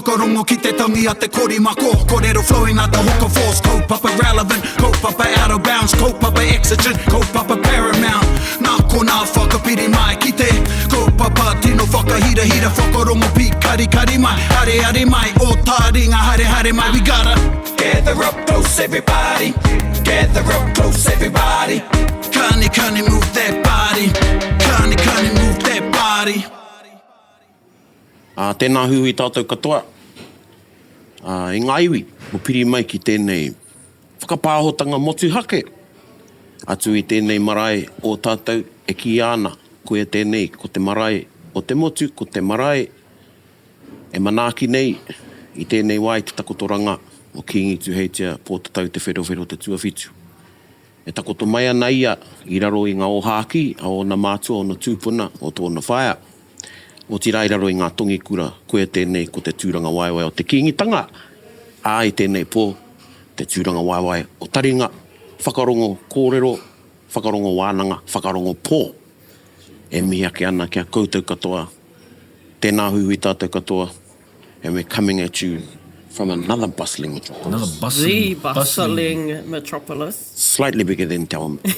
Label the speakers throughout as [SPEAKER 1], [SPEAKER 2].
[SPEAKER 1] Whakarongo ki te tangi a te korimako Korero flowing like the hook of force Kaupapa relevant, kaupapa out of bounds Kaupapa exigent, kaupapa paramount Nā konā whakapiri mai ki te Kaupapa tino whakahirahira Whakarongo pīkarikari mai, areare mai Ō tāringa haere haere mai We gotta gather up close everybody Gather up close everybody Kani kani move that body Kani kani move that body.
[SPEAKER 2] Ā, tēnā huihui tātou katoa, ā, i ngā iwi kua piri mai ki tēnei whakapāhotanga motuhake atu i tēnei marae o tātou e kīia ana, koia tēnei ko te marae o te motu, ko te marae e manaaki nei i tēnei wā i te takotoranga o Kīngi Tuheitia Pōtatau Te Wherowhero Te Tuawhitu. E takoto mai ana ia i raro i ngā ōhākī a ōna mātua, ōna tūpuna, o tōna whaea. Otirā i raro i ngā tongikura, koia tēnei ko te tūrangawaewae o te Kīngitanga, ā, i tēnei pō, te tūrangawaewae o Taringa, whakarongo kōrero, whakarongo wānanga, whakarongo pō. E mihi ake ana ki a koutou katoa, tēnā huihui tātou katoa, and we're coming at you from another bustling metropolis.
[SPEAKER 3] Another bustling,
[SPEAKER 4] The bustling metropolis.
[SPEAKER 2] Slightly bigger than Te Awamutu.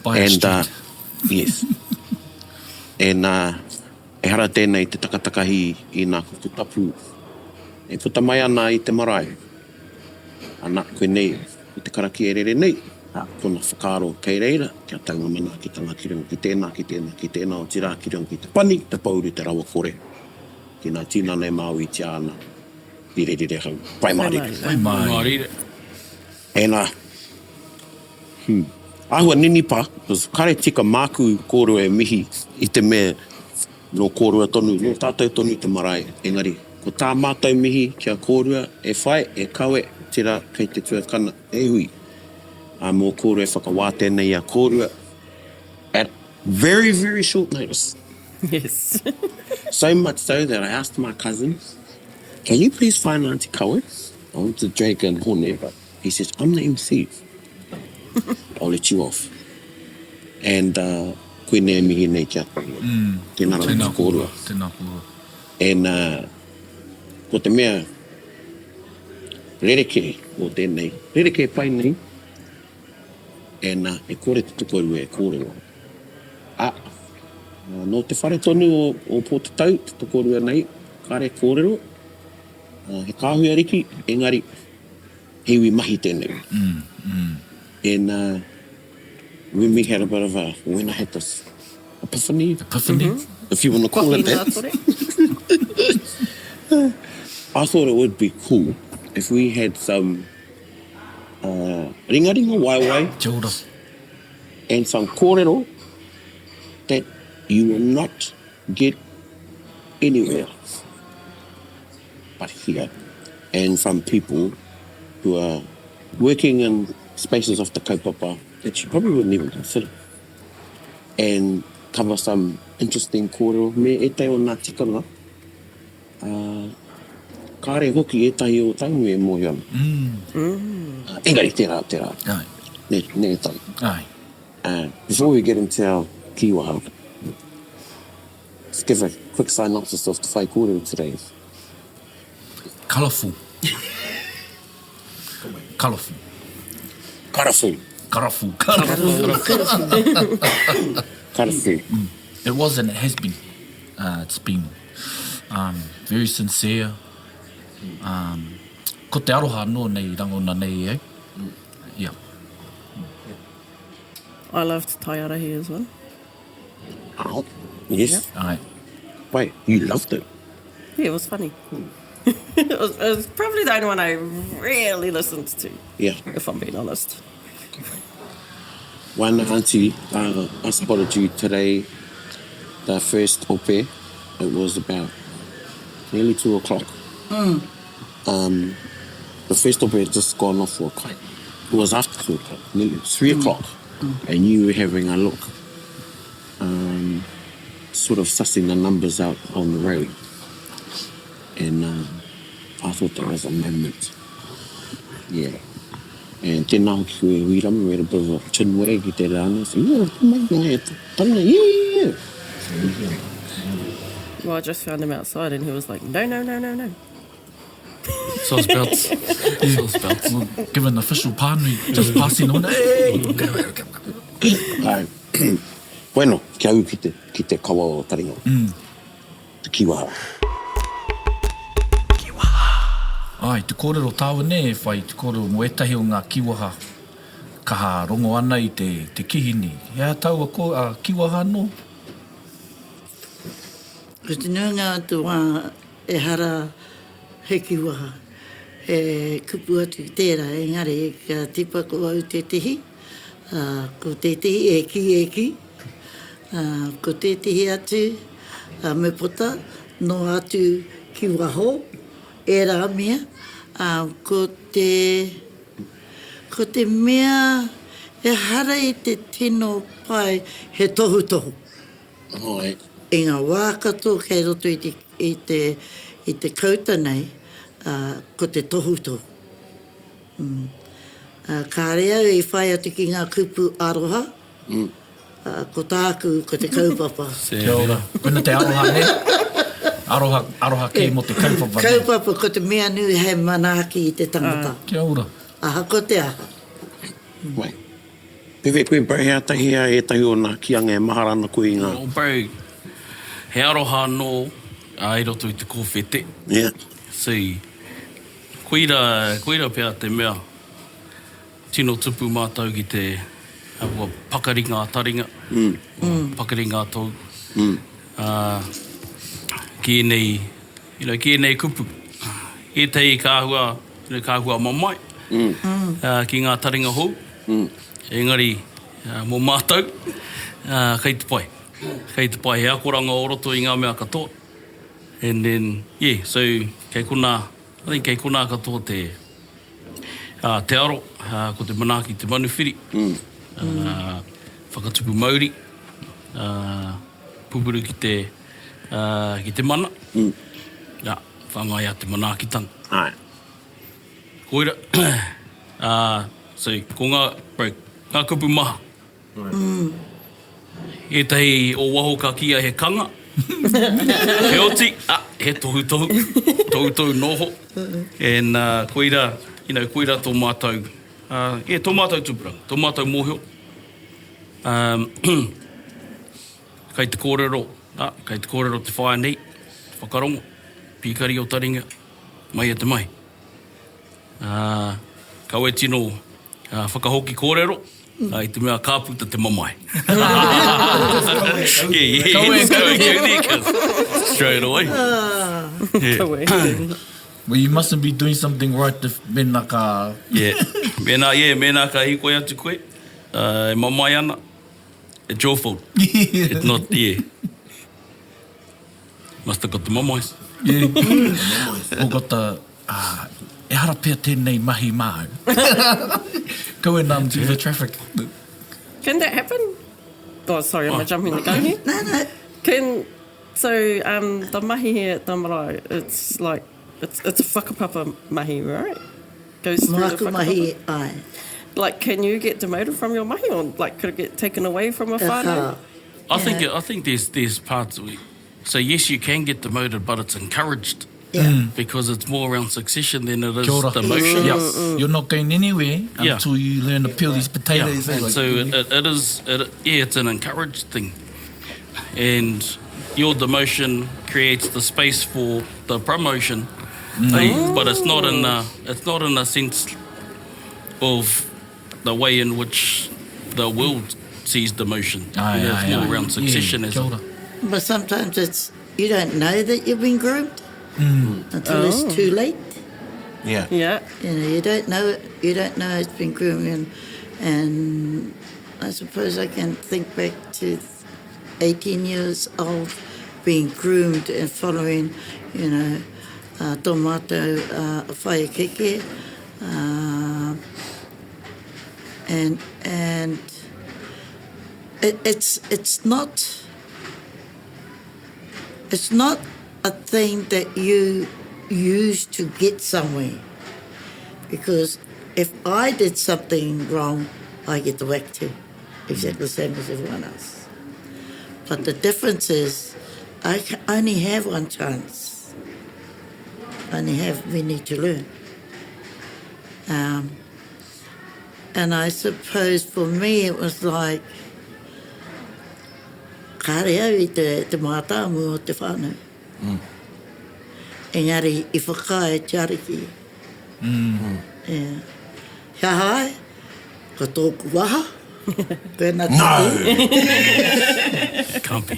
[SPEAKER 3] By a
[SPEAKER 2] And, uh,
[SPEAKER 3] street.
[SPEAKER 2] yes. And, uh, ehara tēnei te takatakahi i nā kupu tapu e puta mai ana i te marae. Ana, koinei, ko te karakia e rere nei, tōna whakaaro kei reira, kia tau ngā manaakitanga ki runga ki tēnā, ki tēnā, ki tēnā, otirā ki runga ki te pani, te pouri, te rawakore, ki ngā tinana e māuitia ana, rirerire hau. Pai mārire.
[SPEAKER 3] Pai mārire.
[SPEAKER 2] And uh, hmm, āhua ninipa, because kare tika māku kōrua e mihi i te mea nō kōrua tonu, nō tātou tonu te marae, engari ko tā mātou mihi ki a kōrua e whai, e kawe, otirā kei te tuakana e hui, ā, mō kōrua e whakawātea nei i a kōrua at very, very short notice.
[SPEAKER 4] Yes.
[SPEAKER 2] So much so that I asked my cousin, can you please find Auntie Kawe? I want to drag and Hone, but he says, I'm the MC. I'll let you off. And uh, koinei e mihi nei ki a kōrua. Mm. Tēnā rawa ki kōrua.
[SPEAKER 3] Tēnā kōrua.
[SPEAKER 2] And uh, ko te mea rerekē o tēnei, rerekē pai nei, and uh, e kore te tokorua e kōrero. A, nō te whare tonu o, o Pōtatau, te tokorua nei, kāre kōrero, uh, he kāhui ariki, engari, he iwi mahi tēnei.
[SPEAKER 3] Mm, mm.
[SPEAKER 2] And uh, when we had a bit of a, when I had this epiphany,
[SPEAKER 3] Epiphany? Mm
[SPEAKER 2] -hmm. if you want to call it that, I thought it would be cool if we had some uh, ringaringa waiwai
[SPEAKER 3] Kia ora.
[SPEAKER 2] and some kōrero that you will not get anywhere else but here and from people who are working in spaces of the kaupapa that you probably wouldn't even consider and cover some interesting kōrero me ētahi o ngā tikanga uh, kāre hoki ētahi o Tainui e mōhio ana.
[SPEAKER 3] Mm.
[SPEAKER 2] Uh, engari tērā, tērā.
[SPEAKER 3] Ai.
[SPEAKER 2] Ne, ne ētahi.
[SPEAKER 3] Ai.
[SPEAKER 2] Uh, before we get into our kīwaha, let's give a quick synopsis of the whaikōrero today.
[SPEAKER 3] Colourful. Colourful.
[SPEAKER 2] Colourful.
[SPEAKER 3] Colourful. Colourful.
[SPEAKER 2] Colourful.
[SPEAKER 3] Mm. It was and it has been. Uh, it's been um, very sincere. Um, ko te aroha anō nei rangona nei e au. Yeah.
[SPEAKER 4] I loved Taiarahi as well.
[SPEAKER 2] Oh, yes.
[SPEAKER 3] Yeah. Aye.
[SPEAKER 2] Wait, you loved it?
[SPEAKER 4] Yeah, it was funny. it, was, it was probably the only one I really listened to.
[SPEAKER 2] Yeah.
[SPEAKER 4] If I'm being honest.
[SPEAKER 2] One auntie, uh, I spotted you today, the first ope. It was about nearly two o'clock.
[SPEAKER 5] Mm.
[SPEAKER 2] Um, the first ope had just gone off for a kite. It was after two o'clock, nearly three mm. o'clock, mm. and you were having a look, um, sort of sussing the numbers out on the road. And um, I thought that was a moment. Yeah. And tēnā hoki koe e Wirama, we had a bit of a chin wag i te rā nei. So, yeah, te mai, yeah, tana, yeah, yeah, yeah.
[SPEAKER 4] Well, I just found him outside and he was like, no, no, no, no, no.
[SPEAKER 3] Soz belts. Soz belts. We'll give an official pānui, just passing on. Hey!
[SPEAKER 2] Ai. Bueno, kia ū ki te, ki te kawa o Taringa. Mm. Te kiwaha.
[SPEAKER 3] Kiwaha. Ai, te kōrero tāua nē e whai, te kōrero mō ētahi o ngā kiwaha kaha rongo ana i te, te kihini. He aha taua ko, a, kiwaha anō?
[SPEAKER 5] Ko te nuinga o te wā ehara he kīwaha, he kupu atu ki tērā, engari ka tīpako au tētehi, ā, ko tētehi e kī, e kī, ā, ko tētehi atu, ā, me puta noa atu ki waho ērā mea, ā, ko te, ko te mea ehara i te tino pai he tohutohu. I ngā wā katoa kei roto i te, i te, i te kauta nei, ā, ko te tohutohu. Mm. Ā, kāre au i whai atu ki ngā kupu aroha, ā, ko tāku, ko te kaupapa.
[SPEAKER 3] Kia ora. Koina te aroha, nē? Aroha, aroha kē mō te kaupapa, nē?
[SPEAKER 5] Kaupapa, ko te mea nui hei manaaki i te tangata.
[SPEAKER 3] Kia ora.
[SPEAKER 5] Ahakoa te aha.
[SPEAKER 2] Wai. Pepe koe bro he atahea ētahi o nā kīanga e mahara ana koe i ngā.
[SPEAKER 6] Oh bro, he aroha anō i roto i te kōwhete.
[SPEAKER 2] Yeah.
[SPEAKER 6] See, koira, koira pea te mea tino tupu mātou ki te, kua pakari ngā taringa, kua pakari ngā tou, ki ēnei, you know, ki ēnei kupu. Ētahi ka āhua, you know, ka āhua mamae ki ngā taringa hou. Engari, mō mātou, kei te pai. Kei te pai, he akoranga o roto i ngā mea katoa. And then, yeah, so kei konā, I think kei konā katoa te, te aro, ko te manaaki te manuwhiri, whakatupu mauri, pupuru ki te, ki te mana, yeah, whāngaia te manaakitanga.
[SPEAKER 2] Āe.
[SPEAKER 6] Koira, ā, so, ko ngā, bro, ngā kupu maha. Ētahi o waho ka kīia he kanga. Heoti, ah, he tohutohu, tohutohu noho. And uh, koira, you know, koira tō mātou, uh, yeah, tō mātou tupuranga, tō mātou mōhio. Um, kei te kōrero, ah, kei te kōrero te whaea nei, whakarongo, pīkari o taringa, mai e te mahi. Ā, kaua e tino whakahoki kōrero, i te mea ka puta te mamae. Yeah, yeah,
[SPEAKER 3] Kaua e
[SPEAKER 6] go there, cuz. Straight away. Yeah.
[SPEAKER 4] Kaua e tino.
[SPEAKER 3] Well, you mustn't be doing something right if mēnā ka...
[SPEAKER 6] Yeah. Mēnā, yeah, mēnā ka hīkoi atu koe, e mamae ana, it's your fault. It's not, yeah. Must have got the mamaes.
[SPEAKER 3] Yeah. Or got the, ah, ehara pea tēnei mahi māu. Go and um, do the traffic.
[SPEAKER 4] Can that happen? Oh, sorry, am I jumping the gun here?
[SPEAKER 5] No, no.
[SPEAKER 4] Can, so um, the mahi here at the marae, it's like, it's, it's a whakapapa mahi, right? Goes through the
[SPEAKER 5] Māku
[SPEAKER 4] whakapapa.
[SPEAKER 5] mahi, ai.
[SPEAKER 4] Like, can you get demoted from your mahi or like, could it get taken away from a whānau?
[SPEAKER 6] I think, I think there's, there's parts, we, so yes, you can get demoted, but it's encouraged.
[SPEAKER 5] Yeah. Mm.
[SPEAKER 6] Because it's more around succession than it is
[SPEAKER 3] Kia ora.
[SPEAKER 6] demotion.
[SPEAKER 3] Yep. You're not going anywhere
[SPEAKER 6] Yeah.
[SPEAKER 3] until you learn to peel these
[SPEAKER 6] Yeah,
[SPEAKER 3] potatoes. eh,
[SPEAKER 6] and
[SPEAKER 3] like-
[SPEAKER 6] so it, it, it is, it, yeah, it's an encouraged thing. And your demotion creates the space for the promotion, eh, but it's not in a, it's not in a sense of the way in which the world sees demotion.
[SPEAKER 3] Aye,
[SPEAKER 6] You know, it's
[SPEAKER 3] aye,
[SPEAKER 6] more
[SPEAKER 3] aye.
[SPEAKER 6] around succession
[SPEAKER 3] Yeah,
[SPEAKER 6] as
[SPEAKER 3] kia
[SPEAKER 6] a,
[SPEAKER 3] ora.
[SPEAKER 5] But sometimes it's, you don't know that you've been groomed until it's too late.
[SPEAKER 2] Yeah.
[SPEAKER 4] Yeah.
[SPEAKER 5] You know, you don't know it, you don't know it's been groomed and, and I suppose I can think back to 18 years old being groomed and following, you know, uh, tō mātou uh, whaea keke, uh, and, and it, it's, it's not, it's not a thing that you use to get somewhere. Because if I did something wrong, I get the whack too. Exactly the same as everyone else. But the difference is I only have one chance. I only have many to learn. Um, and I suppose for me it was like, kāre au i te, te mātāmua o te whānau. Mm. Engari i whakaae te ariki. Mm. Yeah. He aha ai? Ko tōku waha. Koina te
[SPEAKER 2] No!
[SPEAKER 6] Can't be.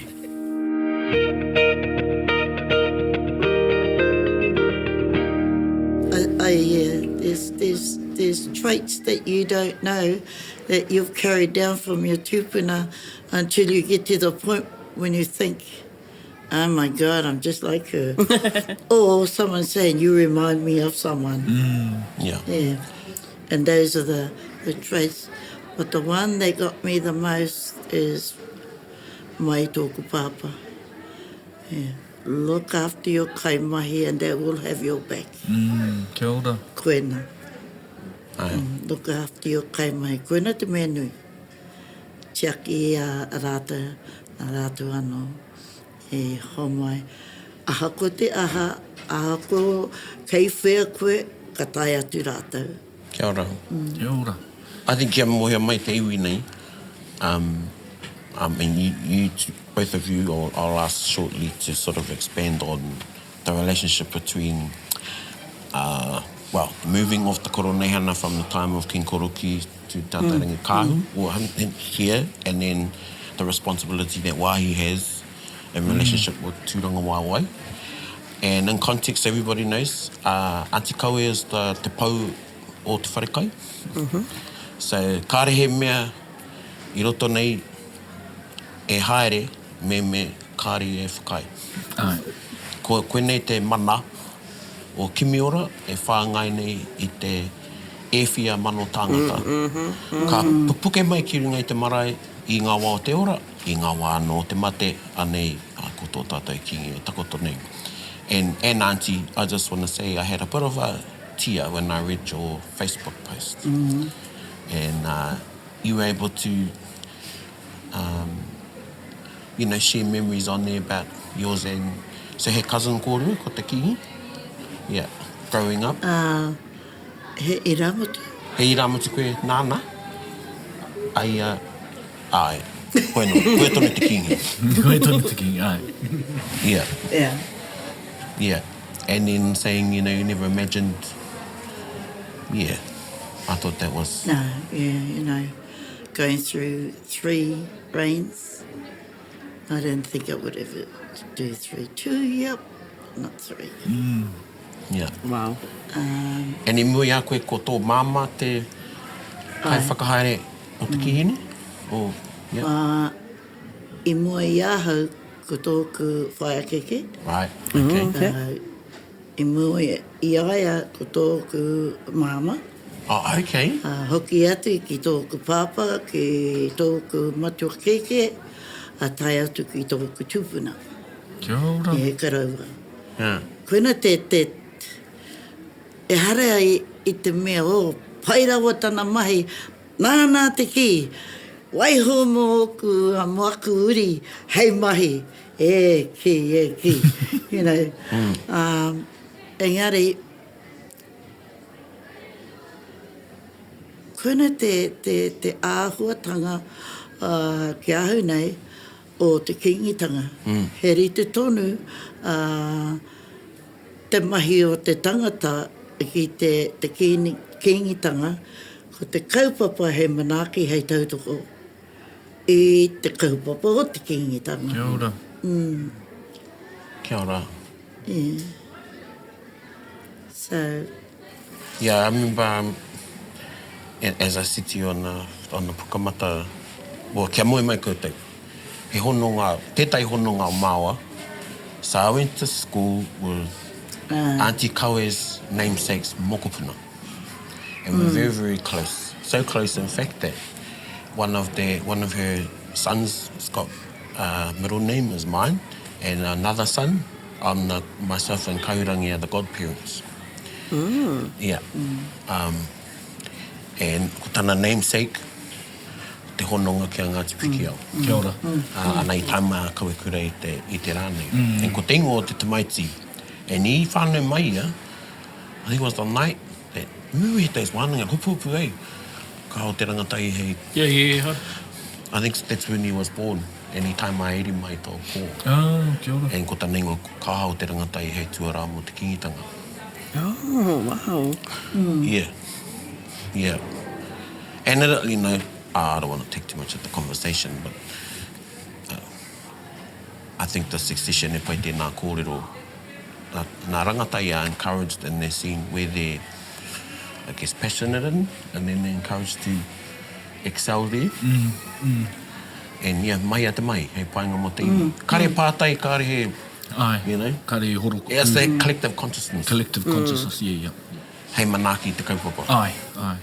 [SPEAKER 5] I, I, yeah, there's, there's, there's traits that you don't know that you've carried down from your tupuna until you get to the point when you think, oh my God, I'm just like her. or someone saying, you remind me of someone.
[SPEAKER 2] Mm. Yeah.
[SPEAKER 5] Yeah. And those are the, the traits. But the one that got me the most is my tōku pāpā. Yeah. Look after your kaimahi and they will have your back.
[SPEAKER 3] Mm, kia ora.
[SPEAKER 5] Koina. Mm, look after your kaimahi. Koina te mea nui. Tiaki i a rātou, nā rātou anō e homai. Ahakoa te aha, ahakoa kei whea koe, ka tae atu rātou.
[SPEAKER 2] Kia ora.
[SPEAKER 3] Kia ora.
[SPEAKER 2] I think kia mōhio mai te iwi nei, um, I mean you, you two, both of you, I'll, I'll ask shortly to sort of expand on the relationship between, uh, well, the moving of the Koroneihana from the time of King Koroki to Tātairangi mm. Kāhu, or him here, and then the responsibility that Wāhi has in mm. relationship mm. with Tūrangawaewae. And in context, everybody knows, uh, Auntie Kawe is the te pou o te wharekai. Mm -hmm. So, kāre he mea i roto nei e haere me me kāre e whakaae.
[SPEAKER 3] Ai.
[SPEAKER 2] Ko, koinei te mana o Kimiora e whāngai nei i te e whia mano tāngata. Ka pupuke mai ki runga i te marae i ngā wā o te ora, i ngā wā anō o te mate, anei ko tō tātou Kīngi e takoto nei. And, and aunty, I just want to say I had a bit of a tear when I read your Facebook post. And uh, you were able to um, you know, share memories on there about yours and, so he cousin kōrua ko te Kīngi? Yeah, growing up.
[SPEAKER 5] Uh, he irāmutu.
[SPEAKER 2] He irāmutu koe nāna? Ai, uh, āe, koe no, koe tonu te Kīngi.
[SPEAKER 3] Koe tonu te Kīngi, āe.
[SPEAKER 2] Yeah.
[SPEAKER 5] Yeah.
[SPEAKER 2] Yeah, and then saying, you know, you never imagined, yeah, I thought that was...
[SPEAKER 5] No, yeah, you know, going through three reigns, I didn't think I would ever do three. Two, yep, not three.
[SPEAKER 2] Mm. Yeah.
[SPEAKER 4] Wow.
[SPEAKER 5] Um,
[SPEAKER 2] And i mua i a koe ko tō māmā te kai whakahaere o te mm. kīhini? Or, yeah.
[SPEAKER 5] Uh, i mua i ahau ko tōku whaea keke.
[SPEAKER 2] Right, okay.
[SPEAKER 4] Mm, okay.
[SPEAKER 5] Uh, I mua i a ia ko tōku māmā.
[SPEAKER 2] Oh, okay.
[SPEAKER 5] Ā, hoki atu ki tōku pāpā, ki tōku matua kēkē, ā, tae atu ki tōku tupuna.
[SPEAKER 3] Kia ora.
[SPEAKER 5] He koroua.
[SPEAKER 2] Yeah.
[SPEAKER 5] Koina te, te, ehara i, i te mea, oh, pai rawa tana mahi, nāna te kī, waiho mō ōku, mō aku uri hei mahi, e kī, e kī, you know. Um, engari, Koina te, te, te āhuatanga uh, ki ahau nei o te Kīngitanga. Mm. He rite tonu uh, te mahi o te tangata ki te, te kīni, Kīngitanga, ko te kaupapa hei manaaki, hei tautoko i te kaupapa o te Kīngitanga.
[SPEAKER 3] Kia ora.
[SPEAKER 5] Mm.
[SPEAKER 2] Kia ora.
[SPEAKER 5] Yeah. So.
[SPEAKER 2] Yeah, I remember um, as I said to you on the, on the Pukamata, well, kia moe mai koutou. He hononga, tētahi hononga o māua. So I went to school with uh. Auntie Kawe's namesake's mokopuna. And mm. we're very, very close. So close, in fact, that one of, the, one of her sons has got uh, middle name is mine, and another son, I'm the, myself and Kahurangi are the godparents.
[SPEAKER 4] Mm.
[SPEAKER 2] Yeah. Mm. Um, and ko tana namesake, te hononga ki a Ngāti Pikiao.
[SPEAKER 3] Kia ora.
[SPEAKER 2] Ana i tae mai a Kawekura i te, i te rā nei. And ko te ingoa o te tamaiti, and i whānau mai ia, I think it was the night that, remember we had those wānanga, hopuhopu eh, ka o te rangatahi hei,
[SPEAKER 6] Yeah, yeah, yeah.
[SPEAKER 2] I think that's when he was born, and i tae mai a Eri mai tō pō.
[SPEAKER 3] Ah, kia ora.
[SPEAKER 2] And ko tana ingoa ko Kaha o te rangatahi hei tuarā mō te Kīngitanga.
[SPEAKER 4] Oh, wow.
[SPEAKER 2] Yeah. Yeah. And it, you know, I don't want to take too much of the conversation, but uh, I think the succession e pai tēnā kōrero, nā, nā rangatahi are encouraged and they're seen where they're, I guess, passionate in, and then they're encouraged to excel there. Mm, mm. And yeah, mai a te mai, hei painga mō te iwi. Mm. Kare pātai, kare he,
[SPEAKER 3] Ai,
[SPEAKER 2] you know.
[SPEAKER 3] Kare he horo.
[SPEAKER 2] Yeah, it's that collective consciousness.
[SPEAKER 3] Collective mm. consciousness, yeah, yeah.
[SPEAKER 2] Hei manaaki i te kaupapa.
[SPEAKER 3] Ai, ai.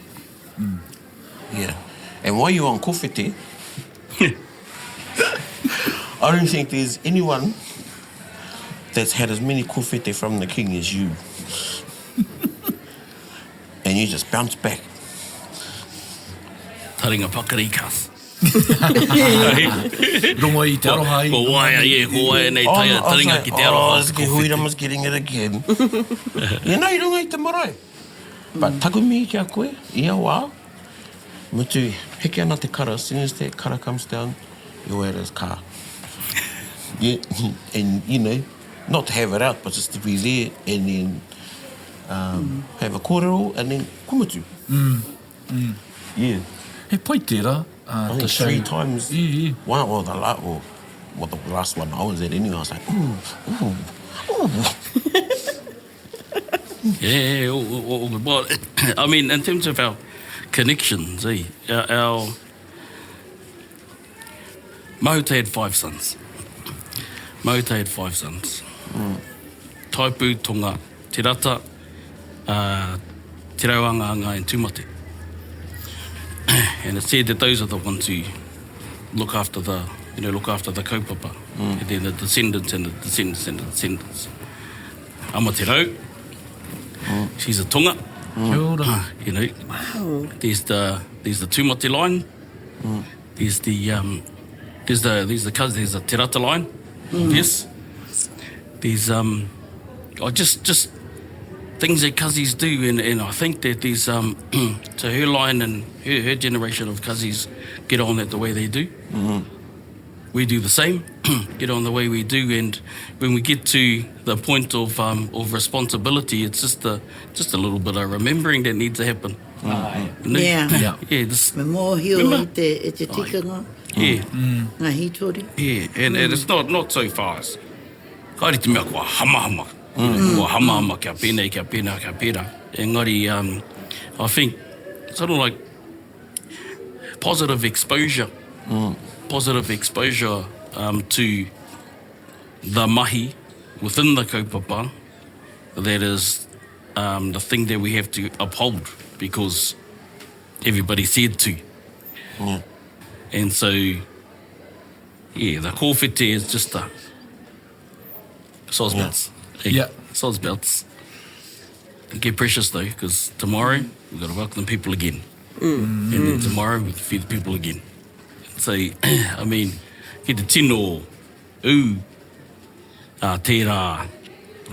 [SPEAKER 3] Mm.
[SPEAKER 2] Yeah. And while you're on kowhete, I don't think there's anyone that's had as many kowhete from the king as you. and you just bounce back.
[SPEAKER 6] Taringa pakari kas.
[SPEAKER 3] Rongo i te aroha i.
[SPEAKER 6] Ko waia, yeah, ko waia nei taia, oh, taringa ki te aroha.
[SPEAKER 2] Oh, it's ke huirama's getting it again. you know, i runga i te marae. But taku mihi ki a koe, ia wā, mutu, heke ana te kara, as soon as that kara comes down, you're at his car. Yeah, and, you know, not to have it out, but just to be there and then um, mm. have a kōrero and then kua mutu.
[SPEAKER 3] Mm. Mm.
[SPEAKER 2] Yeah.
[SPEAKER 3] He pai tērā.
[SPEAKER 2] Uh, I think three times.
[SPEAKER 3] Yeah, yeah.
[SPEAKER 2] One, or the, la, or, well, the last one I was at anyway, I was like, ooh, ooh, ooh.
[SPEAKER 6] yeah, all, all, all, well, I mean, in terms of our connections, eh, our, our Mahuta had five sons. Mahuta had five sons.
[SPEAKER 2] Mm.
[SPEAKER 6] Taipu, Tonga, Te Rata, uh, Te Rauangaanga and Tūmate. And it's said that those are the ones who look after the, you know, look after the kaupapa.
[SPEAKER 2] Mm.
[SPEAKER 6] And then the descendants and the descendants and the descendants. Ama Te Rau,
[SPEAKER 2] mm.
[SPEAKER 6] she's a Tonga.
[SPEAKER 3] Mm. Kia ora.
[SPEAKER 6] You know,
[SPEAKER 4] wow.
[SPEAKER 6] there's the, there's the Tūmate line.
[SPEAKER 2] Mm.
[SPEAKER 6] There's the, um, there's the, there's the cousin, there's the Te Rata line.
[SPEAKER 5] Mm.
[SPEAKER 6] Yes. There's, um, oh, just, just things that cousins do, and, and I think that there's, um, so her line and her, her generation of cousins get on that the way they do.
[SPEAKER 2] Mm-hmm.
[SPEAKER 6] We do the same, get on the way we do, and when we get to the point of, um, of responsibility, it's just a, just a little bit of remembering that needs to happen.
[SPEAKER 3] Mm.
[SPEAKER 6] You know?
[SPEAKER 5] Yeah.
[SPEAKER 3] Yeah.
[SPEAKER 6] Yeah, just,
[SPEAKER 5] Me mōhio
[SPEAKER 6] Remember?
[SPEAKER 5] i te, e te tikanga,
[SPEAKER 6] yeah.
[SPEAKER 3] Mm.
[SPEAKER 5] ngā hītori.
[SPEAKER 6] Yeah, and, and it's not, not so far as, kāre te mea kua hamahama, mm. kua hamahama kia pēnei, kia pēnā, kia pērā. Engari, um, I think, sort of like positive exposure,
[SPEAKER 2] mm.
[SPEAKER 6] positive exposure um, to the mahi within the kaupapa, that is um, the thing that we have to uphold because everybody said to.
[SPEAKER 2] Yeah.
[SPEAKER 6] And so, yeah, the kōwhete is just a soz belts.
[SPEAKER 3] Yeah.
[SPEAKER 6] Soz belts. Get precious though, because tomorrow we've got to welcome people again.
[SPEAKER 4] Mm.
[SPEAKER 6] And then tomorrow we feed the people again. So, I mean, ki te tino ū, uh, tērā,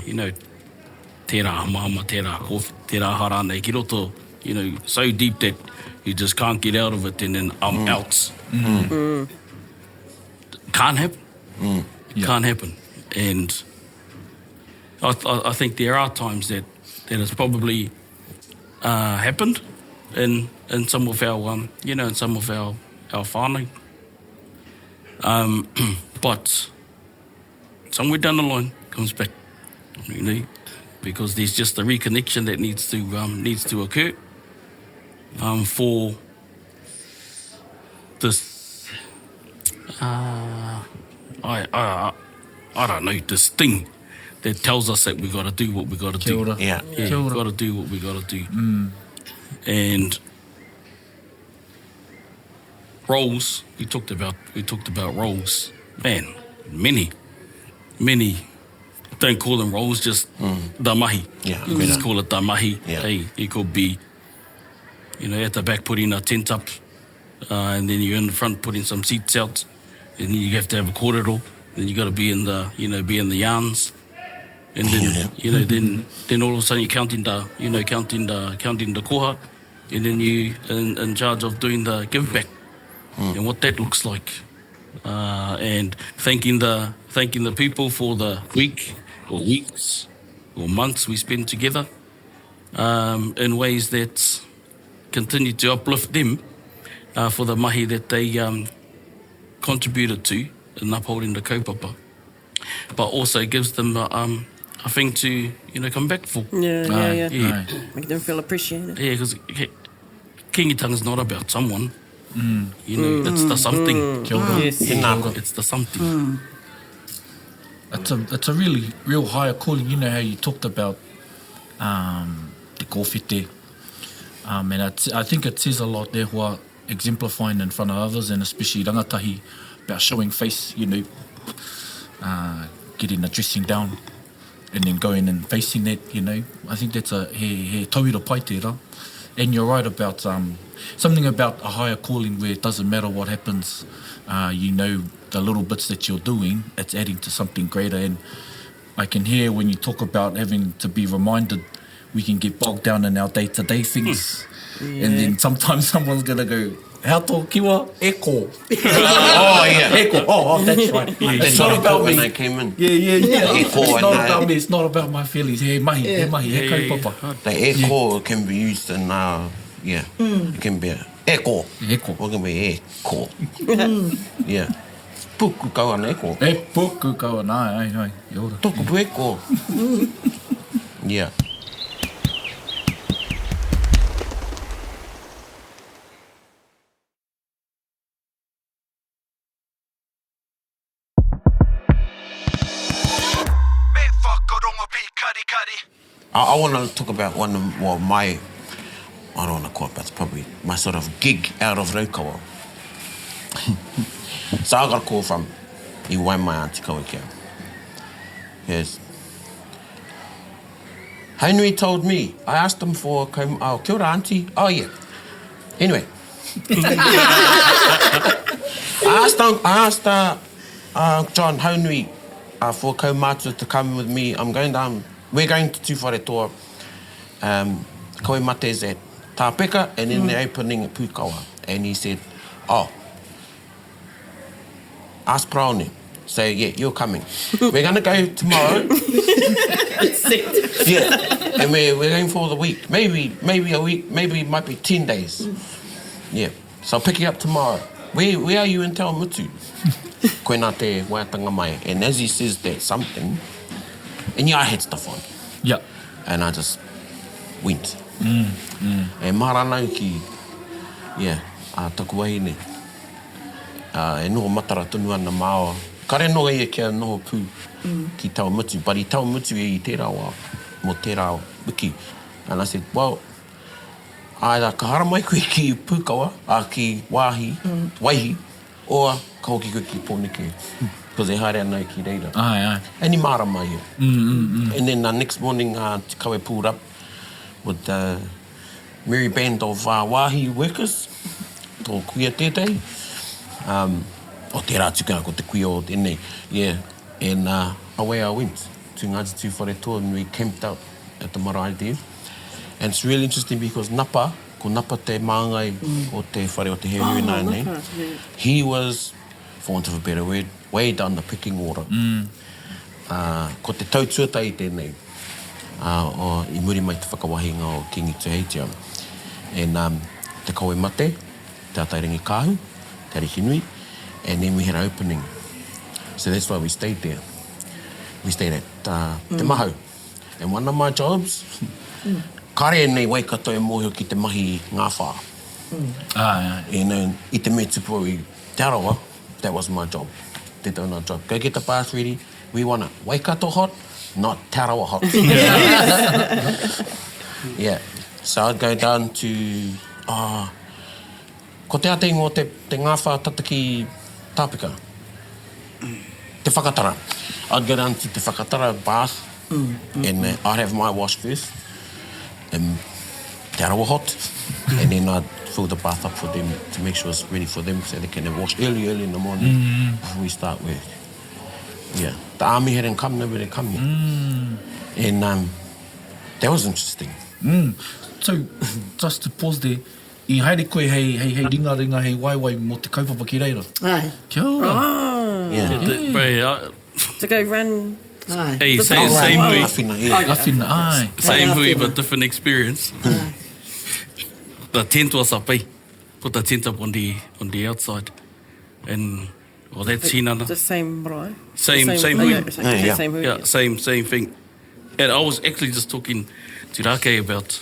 [SPEAKER 6] you know, tērā hamahama, tērā kōwhi, tērā aha rānei ki roto, you know, so deep that you just can't get out of it and then I'm
[SPEAKER 2] mm.
[SPEAKER 6] out.
[SPEAKER 2] Mm.
[SPEAKER 4] Mm.
[SPEAKER 6] Can't happen.
[SPEAKER 2] Mm.
[SPEAKER 3] Yeah.
[SPEAKER 6] Can't happen. And I, th I think there are times that, that has probably uh, happened in, in some of our, um, you know, in some of our, our whānau. Um, but somewhere down the line comes back, you know, because there's just a reconnection that needs to, um, needs to occur um, for this, uh, I, I, I don't know, this thing that tells us that we got to do what we got to
[SPEAKER 3] Kia
[SPEAKER 6] do.
[SPEAKER 3] ora.
[SPEAKER 2] Yeah.
[SPEAKER 6] Yeah,
[SPEAKER 3] Kia ora.
[SPEAKER 6] got to do what we got to do. And roles, we talked about we talked about roles. Man, many, many don't call them roles, just the mahi.
[SPEAKER 2] Yeah,
[SPEAKER 6] You just call it the mahi.
[SPEAKER 2] Yeah.
[SPEAKER 6] Hey, it could be, you know, at the back putting a tent up. Uh, and then you're in the front putting some seats out, and then you have to have a kōrero, then you got to be in the, you know, be in the yarns. And then, yeah. you know, then, then all of a sudden you're counting the, you know, counting the, counting the koha, and then you in, in charge of doing the give back mm. and what that looks like. Uh, and thanking the, thanking the people for the week or weeks or months we spend together um, in ways that continue to uplift them uh, for the mahi that they um, contributed to in upholding the kaupapa, but also gives them a, um, a thing to you know come back for.
[SPEAKER 4] Yeah, yeah, yeah. yeah. Make them feel appreciated.
[SPEAKER 6] Yeah, because Kingitanga is not about someone. Mm. You know, mm. it's the something.
[SPEAKER 3] Mm. Kia ora.
[SPEAKER 4] Yes.
[SPEAKER 6] It's the something.
[SPEAKER 3] Mm. It's a, it's a really real higher calling. You know how you talked about um, te kōwhete. Um, and I, I think it says a lot there hoa exemplifying in front of others and especially rangatahi about showing face, you know, uh, getting a dressing down and then going and facing that, you know. I think that's a he, he tauira pai tērā. And you're right about um, something about a higher calling where it doesn't matter what happens, uh, you know the little bits that you're doing, it's adding to something greater. And I can hear when you talk about having to be reminded we can get bogged down in our day-to-day things.
[SPEAKER 4] Yeah.
[SPEAKER 3] And then sometimes someone's going to go, how tō kiwa? E ko.
[SPEAKER 2] oh, yeah.
[SPEAKER 3] E ko. Oh, oh, that's right.
[SPEAKER 2] Yeah.
[SPEAKER 3] It's not about
[SPEAKER 2] when
[SPEAKER 3] me.
[SPEAKER 2] I came in.
[SPEAKER 3] Yeah, yeah, yeah.
[SPEAKER 2] E ko
[SPEAKER 3] It's not
[SPEAKER 2] and, uh,
[SPEAKER 3] about me. It's not about my feelings. He mahi, he mahi, he kaupapa.
[SPEAKER 2] The e ko can be used in, uh, yeah.
[SPEAKER 4] Mm.
[SPEAKER 2] It can be a e ko.
[SPEAKER 3] E ko.
[SPEAKER 2] Or it can be e ko. Yeah. Puku kau ana e ko.
[SPEAKER 3] E puku kau ana, ai, ai, ai. Kia ora.
[SPEAKER 2] Tōku pu e ko. Yeah.
[SPEAKER 1] Me whakarongo pīkarikari.
[SPEAKER 2] I, I want to talk about one of well, my, I don't want to call it, but it's probably my sort of gig out of Raukawa. so I got a call from i my auntie Kawekea. Yes. Henry told me, I asked him for, a oh, kia ora auntie. Oh yeah. Anyway. I asked, I asked uh, uh, John Haunui uh, for kaumātua to come with me. I'm going down, we're going to Tūwharetoa. Um, Kawe mate is at Tāpeka and then mm. they're opening at Pūkawa. And he said, oh, ask Praone. So yeah, you're coming. We're gonna go tomorrow. yeah, and we're, we're going for the week. Maybe maybe a week. Maybe it might be ten days. Yeah. So I'll pick you up tomorrow. Where where are you in Te Awamutu? Koina te waeatanga mai. And as he says that something, and yeah, I had stuff on.
[SPEAKER 3] Yeah.
[SPEAKER 2] And I just went. Mm, mm. E mahara ana ki, yeah, a taku wahine. Uh, e noho matara tonu ana māua. Kare noa ia kia noho pū mm. ki Te Awamutu, but i Te Awamutu ia i tērā wā, mō tērā wiki. And I said, well, either ka haramai koe ki Pūkawa, a ki Wāhi, mm. Waihi, or ka hoki koe ki Pōneke. Because e haere ana ki reira.
[SPEAKER 3] Ai, ai.
[SPEAKER 2] And i mārama ia.
[SPEAKER 3] Mm, mm, mm.
[SPEAKER 2] And then the next morning, uh, Te Kawe pulled up with the merry band of uh, wāhi workers, tō kuia tētahi. Um, o tērā tukanga ko te kuia o tēnei. Yeah, and uh, away I went to Ngāti Tūwharetoa and we camped out at the marae there. And it's really interesting because Napa, ko Napa te māngai mm. o te whare o te Hehu oh, nei.
[SPEAKER 4] Yeah.
[SPEAKER 2] He was, for want of a better word, way down the picking order.
[SPEAKER 3] Mm.
[SPEAKER 2] Uh, ko te tau tuatahi tēnei uh, o, i muri mai te whakawahinga o Kingi Tuheitia. And um, te kawe mate, te Atairangi Kāhu, Te Arikinui, and then we had an opening. So that's why we stayed there. We stayed at uh, mm. Te Mahau. And one of my jobs, mm. kare nei Waikato e mōhio ki te mahi ngāwhā.
[SPEAKER 3] Mm. Ah,
[SPEAKER 2] yeah. And uh, i te me tupu au i Te Arawa, that was my job. Te donut job. Go get the bath ready. We want it Waikato hot, not Te Arawa hot. yeah. So I'd go down to... Uh, ko te ate ingoa te, te ngāwhā tata ki Tāpeka. Te Whakatara. I'd go down to Te Whakatara bath mm, mm, and uh, I'd have my wash first. And Te Te Arawa hot. And then I'd fill the bath up for them to make sure it's ready for them so they can wash early, early in the morning mm. before we start work. Yeah. The army hadn't come, nobody had come yet. Mm. And um, that was interesting.
[SPEAKER 3] Mm. So, just to pause there, i haere koe hei, hei, hei ringaringa, hei waewae mō te kaupapa ki reira?
[SPEAKER 5] Ai.
[SPEAKER 3] Kia ora.
[SPEAKER 4] Ah.
[SPEAKER 2] Yeah.
[SPEAKER 6] yeah. yeah.
[SPEAKER 4] To go run
[SPEAKER 5] Ai.
[SPEAKER 6] Hey, same, same hui.
[SPEAKER 2] Awhina, yeah.
[SPEAKER 3] Awhina, ai.
[SPEAKER 6] Same hui, but different experience. The tent was up, eh? Put the tent up on the on the outside. And well, that's hinana.
[SPEAKER 4] The same marae?
[SPEAKER 6] Same,
[SPEAKER 4] The
[SPEAKER 6] same
[SPEAKER 4] oh,
[SPEAKER 6] hui.
[SPEAKER 4] Yeah, same,
[SPEAKER 2] Yeah, yeah.
[SPEAKER 4] same hui.
[SPEAKER 6] Yeah, same same thing. And I was actually just talking to Rake about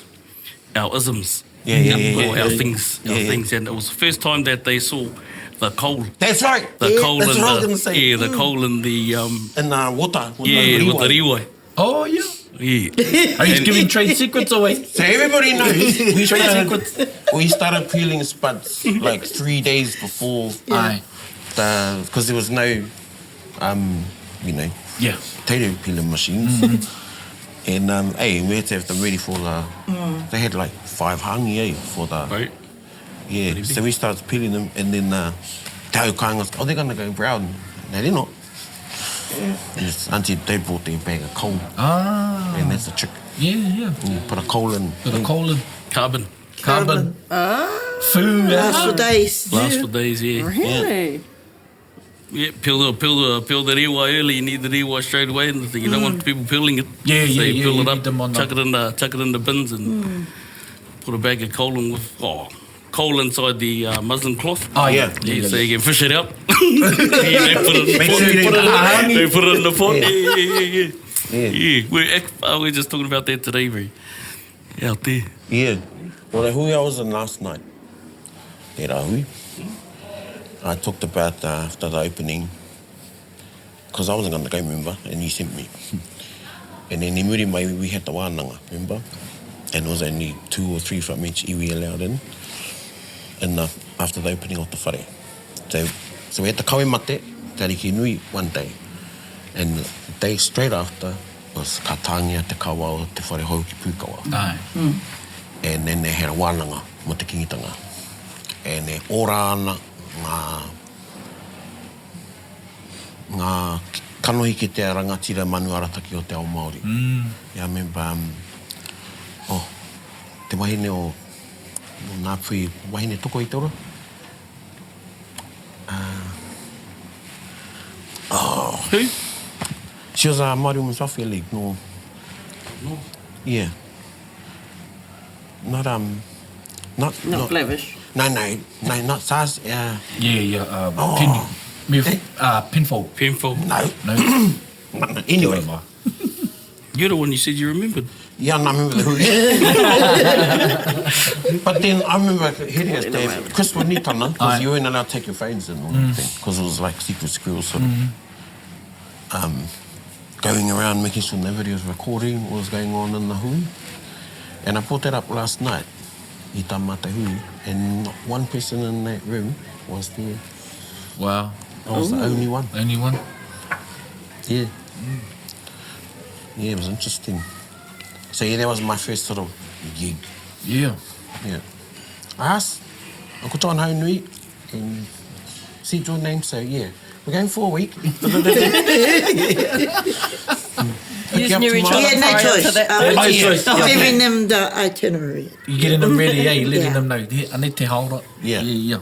[SPEAKER 6] our isms.
[SPEAKER 2] Yeah, yeah, yeah,
[SPEAKER 6] Or
[SPEAKER 2] yeah.
[SPEAKER 6] our things, our
[SPEAKER 2] Yeah, yeah.
[SPEAKER 6] things. And it was the first time that they saw the coal.
[SPEAKER 2] That's right.
[SPEAKER 6] The coal
[SPEAKER 2] That's
[SPEAKER 6] and
[SPEAKER 2] what I was
[SPEAKER 6] the
[SPEAKER 2] gonna say.
[SPEAKER 6] yeah, the coal and the um
[SPEAKER 2] In the water. With
[SPEAKER 6] yeah,
[SPEAKER 2] the
[SPEAKER 6] with the
[SPEAKER 2] riwai.
[SPEAKER 6] riwai.
[SPEAKER 3] Oh, yeah.
[SPEAKER 6] Yeah.
[SPEAKER 3] Are you giving trade secrets away?
[SPEAKER 2] So everybody knows we
[SPEAKER 3] Trade
[SPEAKER 2] started, we started peeling spuds like three days before
[SPEAKER 3] Aye.
[SPEAKER 2] the because there was no um, you know,
[SPEAKER 3] Yeah.
[SPEAKER 2] potato peeling machines. And um, hey, we had to have them ready for the. They had like five hangi eh, for the.
[SPEAKER 6] Right.
[SPEAKER 2] Yeah. So we started peeling them, and then uh, te hau kāinga was, oh, they're gonna go brown. No, they're not. And it's, auntie, they brought their bag of coal,
[SPEAKER 3] Ah.
[SPEAKER 2] and that's the trick.
[SPEAKER 3] Yeah, yeah.
[SPEAKER 2] You put a coal in.
[SPEAKER 3] Bit of coal and
[SPEAKER 6] Carbon.
[SPEAKER 3] carbon. Food.
[SPEAKER 5] Last for days.
[SPEAKER 6] Last for days, yeah.
[SPEAKER 4] Really?
[SPEAKER 6] Yeah, peel the peel the peel the rewa early. You need the rewa straight away, and the thing you don't want people peeling it.
[SPEAKER 3] Yeah,
[SPEAKER 6] so
[SPEAKER 3] yeah,
[SPEAKER 6] you
[SPEAKER 3] yeah,
[SPEAKER 6] Peel
[SPEAKER 3] you
[SPEAKER 6] it up,
[SPEAKER 3] need them on the-
[SPEAKER 6] chuck it in the chuck it in the bins, and put a bag of coal in with oh, coal inside the uh, muslin cloth.
[SPEAKER 3] Oh, yeah.
[SPEAKER 6] Yeah,
[SPEAKER 3] Yeah,
[SPEAKER 6] so
[SPEAKER 3] yeah.
[SPEAKER 6] you can fish it out. yeah, they put it in the
[SPEAKER 2] Make
[SPEAKER 6] pot.
[SPEAKER 2] sure you
[SPEAKER 6] They put it
[SPEAKER 2] don't-
[SPEAKER 6] in, they put it in the pot. Yeah, yeah, yeah, yeah.
[SPEAKER 2] Yeah.
[SPEAKER 6] Yeah, we're, act- uh, we're just talking about that today, bro. Out there.
[SPEAKER 2] Yeah. Well, the hui I was in last night, tērā hui, I talked about uh, after the opening, because I wasn't going to go, remember, and you sent me. And then i muri mai, we had the wānanga, remember? And it was only two or three from each iwi allowed in, in the, after the opening of the whare. So, so we had the kawe mate, Te Ariki Nui, one day. And the day straight after was ka tāngia te kawa o te whare hou ki Pūkawa.
[SPEAKER 3] Aye.
[SPEAKER 2] And then they had a wānanga mo te kingitanga. And e ora ana ngā, ngā kanohi ki te rangatira manu arataki o te ao Māori. Mm. Yeah, I remember, um, oh, te wahine o, o Ngāpuhi, wahine toko i te ora? Uh, oh.
[SPEAKER 6] Who?
[SPEAKER 2] She was a Māori Women's Welfare League, no.
[SPEAKER 6] No.
[SPEAKER 2] Yeah. Not, um, not...
[SPEAKER 4] Not lavish.
[SPEAKER 2] No, no, no, not SARS. Uh,
[SPEAKER 3] Yeah, yeah. Um,
[SPEAKER 2] Oh.
[SPEAKER 3] Pin, me, uh, pinfold.
[SPEAKER 6] Painful.
[SPEAKER 2] no.
[SPEAKER 3] No.
[SPEAKER 2] no, no. Anyway.
[SPEAKER 6] You're the one you said you remembered.
[SPEAKER 2] Yeah, no, I remember the But then I remember hearing us, Dave, Chris Winitana, because you weren't allowed to take your phones in or anything, because it was like secret squirrel sort of. Um, going around making sure nobody was recording what was going on in the hui. And I brought that up last night, i tā mātou hui, and not one person in that room was there.
[SPEAKER 3] Wow.
[SPEAKER 2] I was the only one.
[SPEAKER 3] Only one?
[SPEAKER 2] Yeah. Yeah, it was interesting. So yeah, that was my first sort of gig.
[SPEAKER 3] Yeah.
[SPEAKER 2] Yeah. I asked Uncle John Haunui and said your name, so yeah. We're going for a week.
[SPEAKER 4] You just knew each
[SPEAKER 2] tomorrow.
[SPEAKER 4] other
[SPEAKER 5] Yeah, no
[SPEAKER 4] prior
[SPEAKER 5] choice.
[SPEAKER 4] to that.
[SPEAKER 5] I was
[SPEAKER 3] No choice. Yeah.
[SPEAKER 5] Giving them the itinerary.
[SPEAKER 3] You're getting them ready, eh? Letting
[SPEAKER 5] Yeah.
[SPEAKER 3] them know. Yeah, ane te haora.
[SPEAKER 2] Yeah.
[SPEAKER 3] Yeah, yeah.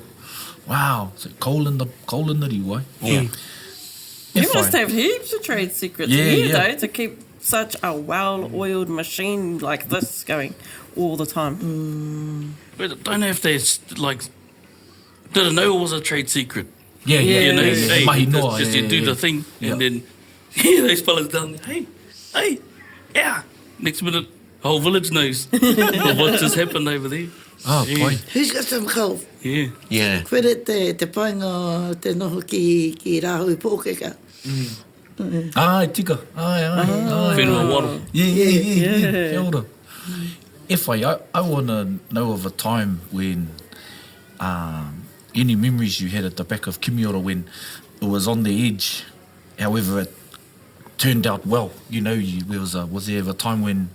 [SPEAKER 3] Wow. So coal in the coal in the riwai.
[SPEAKER 2] Yeah.
[SPEAKER 4] You
[SPEAKER 3] If
[SPEAKER 4] must
[SPEAKER 3] I-
[SPEAKER 4] have heaps of trade secrets
[SPEAKER 3] Yeah,
[SPEAKER 4] here,
[SPEAKER 3] yeah.
[SPEAKER 4] though, to keep such a well-oiled machine like this going all the time.
[SPEAKER 6] But don't know if they like didn't know it was a trade secret.
[SPEAKER 3] Yeah, yeah.
[SPEAKER 6] You know,
[SPEAKER 3] yeah, yeah.
[SPEAKER 6] hey,
[SPEAKER 3] Mahi
[SPEAKER 6] just,
[SPEAKER 3] noa,
[SPEAKER 6] just
[SPEAKER 3] yeah,
[SPEAKER 6] you do
[SPEAKER 3] yeah,
[SPEAKER 6] the thing,
[SPEAKER 3] Yeah.
[SPEAKER 6] and then yeah, those fellas down there, hey, hey, yeah. Next minute, the whole village knows of what just happened over there.
[SPEAKER 3] Oh,
[SPEAKER 6] yeah.
[SPEAKER 3] boy.
[SPEAKER 5] Who's got some coal?
[SPEAKER 6] Yeah.
[SPEAKER 2] Yeah.
[SPEAKER 5] Koere te, te painga o te noho ki, ki Rāhui Pōkeka.
[SPEAKER 3] Ai, tika. Ai, ai, ai.
[SPEAKER 6] Whenua waro.
[SPEAKER 3] Yeah, yeah, yeah, yeah. Kia ora. If I, I, I want to know of a time when um, any memories you had at the back of Kimiora when it was on the edge, however it turned out well. You know, you, there was, a, was there ever a time when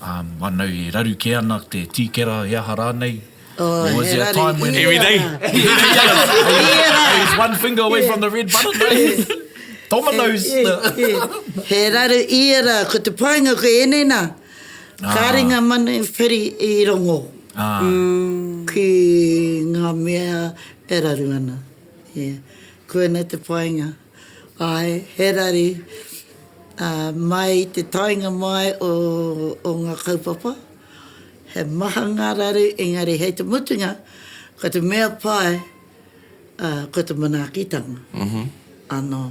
[SPEAKER 3] Um, I know e raru kē ana te tīkera he aha rānei.
[SPEAKER 5] Oh,
[SPEAKER 3] Or was
[SPEAKER 5] he
[SPEAKER 3] there a
[SPEAKER 5] raru
[SPEAKER 3] time when...
[SPEAKER 6] Every day.
[SPEAKER 3] He's one finger away from the red button. Eh? Dominoes.
[SPEAKER 5] He raru ia rā, ko te painga ko ēnei nā. Kāre ngā manuwhiri i rongo ki ngā mea e raru ana. Yeah. Koina te painga. Āe, he raru mai te taenga mai o, o ngā kaupapa. He maha ngā raru, engari hei te mutunga, ko te mea pai, ko te manaakitanga anō.